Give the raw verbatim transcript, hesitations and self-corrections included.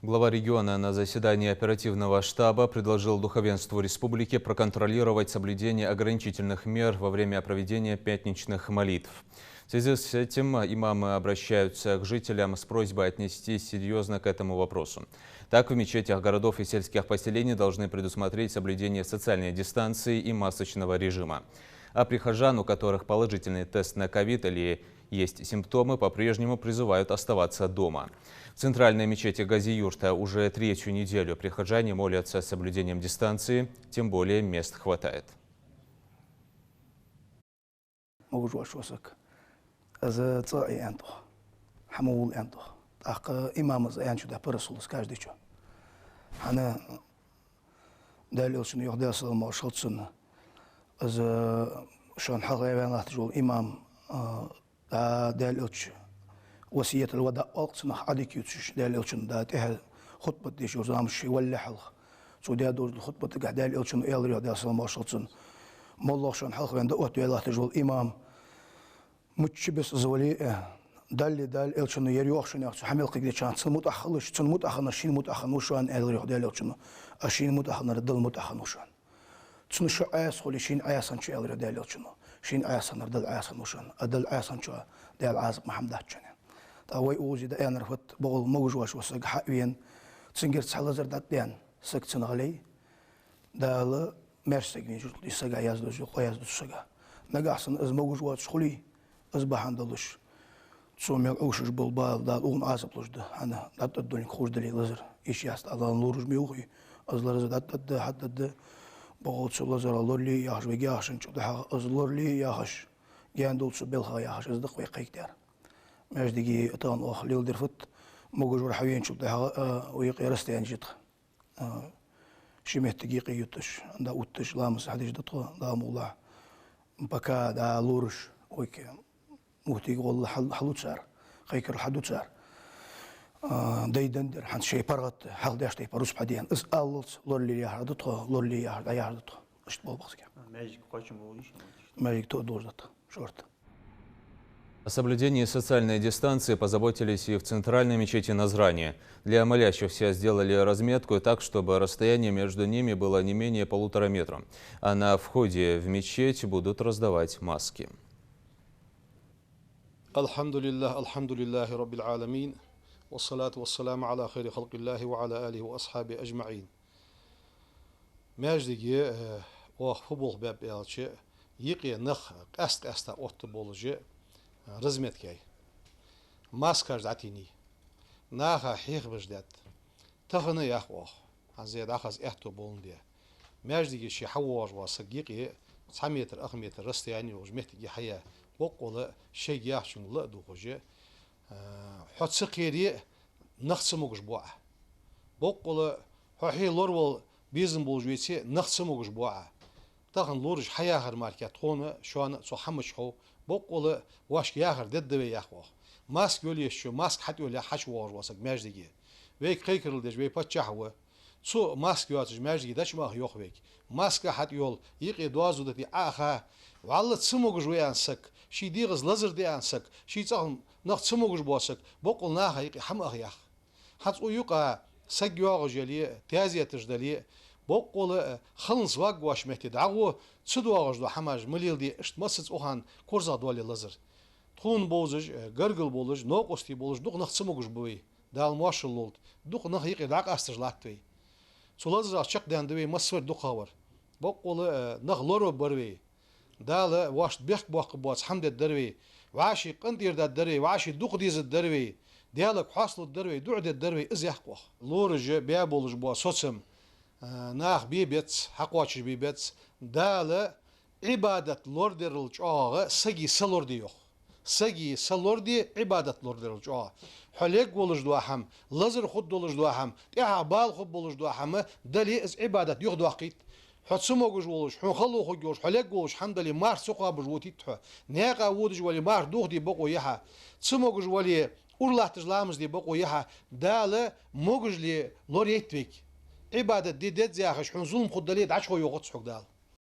Глава региона на заседании оперативного штаба предложил духовенству республики проконтролировать соблюдение ограничительных мер во время проведения пятничных молитв. В связи с этим имамы обращаются к жителям с просьбой отнестись серьёзно к этому вопросу. Так, в мечетях городов и сельских поселений должны предусмотреть соблюдение социальной дистанции и масочного режима. А прихожан, у которых положительный тест на ковид или есть симптомы, по-прежнему призывают оставаться дома. В центральной мечети Гази-Юрта уже третью неделю прихожане молятся с соблюдением дистанции, тем более мест хватает. Могаш воаца саг. Из цӀа а аьннад тхо. Хьа ма вул аьннад тхо. ТӀаккха имама из аьннача дӀа парасулас каждый чу. ХӀана Даьла Элчано йоах, Даьла салам хилда цунна, из шоана хьалха ваьнна латташ вола имам, а, да, Даьла Элча васкетал вадаъ валкъ цунах Ӏадика ювцаш, Даьла Элчано да тӀехьа хутбат деш йола замаш ший валле хьалха. Цо даь долча хутбатагахь Даьла Элчано аьлар йоах, Даьла салам хилда цунна: моллагӀа шоана хьалха ваьнна дӀаотта ваьнна латташ вола имам мичча беса из вале а, Далла, Даьла Элчано ер йоах шоана яхаш, цу хьа мел кхайкадеча хана цунна мутӀахьа хилалаш, цунна мутӀахьа хиннар шийна мутӀахьа хиннав шоана, аьлар йоах Даьла Элчано, а шийна мутӀахьа хиннар Далла мутӀахьа хиннав шоана. Цунна шу Ӏеса хуле, шийна Ӏеса хинначоа, аьлар йоах Даьла Элчано, шийна Ӏеса хиннар Далла Ӏеса хиннав шоана, а Далла Ӏеса хинначоа Даьла Ӏазап ма хьамдат шоана. ТӀаккха вай укхаза дӀааьннар фуд, бокъонца могаш воаца саг хьавена, цунгара цхьа лазар дӀатӀадаьнна саг цунна гӀале, Дала маьрша саг вийна жуьртла из сага яздеш, къа яздеш сага. Нагахьа санна из могаш воацаш хуле, из бахьан долаш цо мел Ӏовшаш бола бала Дала укхунна Ӏазап луш да, хӀана, дӀатӀадоаллалга ховш дале лазар. Иштта яц, Дала лораш ма йоахий, из лазар дӀатӀадоаллалга, хьатӀадоаллалга, бокъонца лазар лорале яхаш, вайга яхаш хинначул тӀехьагӀа из лорале яхаш, гаьна долча белхах яхаш, из да-кх вай кхайкадаьр. Маьждиге тахан оаха леладер фуд, могаш вар хьавеначул тӀехьагӀа, а, вай юкъе расстояни житха. А, ши моттиг юкъе ютташ, дӀаотташ, ламаз хьадеш да тхо, Дала мукъ лахь. Пока дӀа лораш, окей, муфтийга гӀолла хьал-, хьалу цар, кхайкарал хьаду цар. А, дайдандер, хӀанз шоай паргӀата хьалхадеш тайпара рузба хьадена. Из аллалца лорале яхар да тхо, лорале яхар, дӀаяхар да тхо. Иштта болх ба-кх сага. А, маьждиг кхоачам болаш? Маьждиг тоъал долаш да тха, шортта. О соблюдении социальной дистанции позаботились и в центральной мечети Назрани. Для молящихся сделали разметку так, чтобы расстояние между ними было не менее полутора метра. А на входе в мечеть будут раздавать маски. الحمد لله، الحمد لله رب العالمين، والصلاة والسلام على خير خلق الله وعلى آله وأصحابه أجمعين. Маьждиге, э, оаха фу болх баьб аьлча, юкъе нах къаьст-къаьста оттаболаш, э, разметка яьй. Маскаш дӀатийннай. Наха хьехабеш даьд. Тахан а ях оаха, хӀанз дӀахаза аьттув боландаь. Маьждиге ше хьавоагӀаш вола саг юкъе цхьа метр, ах метр расстояни йолаш моттиге хьаяь, боккъала шийга яхачунга ла а дувгӀаш, э, хьо ца кхере а, нах ца могаш бу Ӏа. Боккъала хьо хье лоравала безам болаш веце а, нах ца могаш бу Ӏа. Тахан лораш хьаяхар мара тхона, шоана а цу хӀаман чу хов, боккъала вайга яхар дергда вай, ях оаха. Маска йолаеш, маска хьатӀайолаеш хьачувоагӀаш вола саг маьждиге. Вайга кхайкарал деш вай паччахь ва. Цо маска йоацаш маьждиге дӀачу ма аха, йоах вайга. Маска хьатӀайола, юкъе доазув дите Ӏа аха. ВаллахӀи, ца могаш ва аьнна саг, ший дегӀаца лазар да аьнна саг, ший цӀагӀа нах ца могаш бола саг, боккъала наха юкъе хьа ма аха, ях. ХӀанз цу юкъа саг йоагӀаш яле, таьзеташ дале, боккъала, э, халонца ваггаш метте дӀагӀо, ца доагӀаш дола хӀамаш ма леладе, иштта массаза укханна корзагӀа доале лазар. Тхона бовзаш, э, гаргара болаш, новкъостий болаш дукха нах ца могаш ба вай. Дала моаршал лолда. Дукха нах юкъе дӀакъасташ латт вай. Цу лазарах чакхдаьнна да вай массавар дукхагӀвар. Боккъала, э, нах лораве бар вай. Дала вайшта бехк боаккхаргбоаца хӀама дергдар вай. ВӀаший къинтӀера даргдар вай, вӀаший дукха дезаргдар вай. Даьлага хьоасталургдар вай, дуӀа дергдар вай, из ях оаха. Лораш баь болаш бола соцам, э, наха бе беза, хьакхоачаш бе беза. Дала Ӏибадат лорадерал чӀоагӀа сага са лораде йоах. Сага са лораде, Ӏибадат лорадерал чӀоагӀа. Хьо лергволаш дола хӀама, лазар хургдолаш дола хӀама, тӀехьагӀа бала хургболаш дола хӀама дале, из Ӏибадат юхадоаккхийт. Хьо ца могаш волаш, хьона хало хургйолаш, хьо лергволаш хӀама дале, марха ца кхоабаш вутийт хьо. Наькъа водаш вале, марха дохаде бокъо я хьа. Ца могаш вале, ура латташ ламаз де бокъо я хьа. Дала могашал лорайт вайга. Ӏибадат де деза яхаш, хьона зулам хургдале, дӀачухойоагӀац хьога Дала.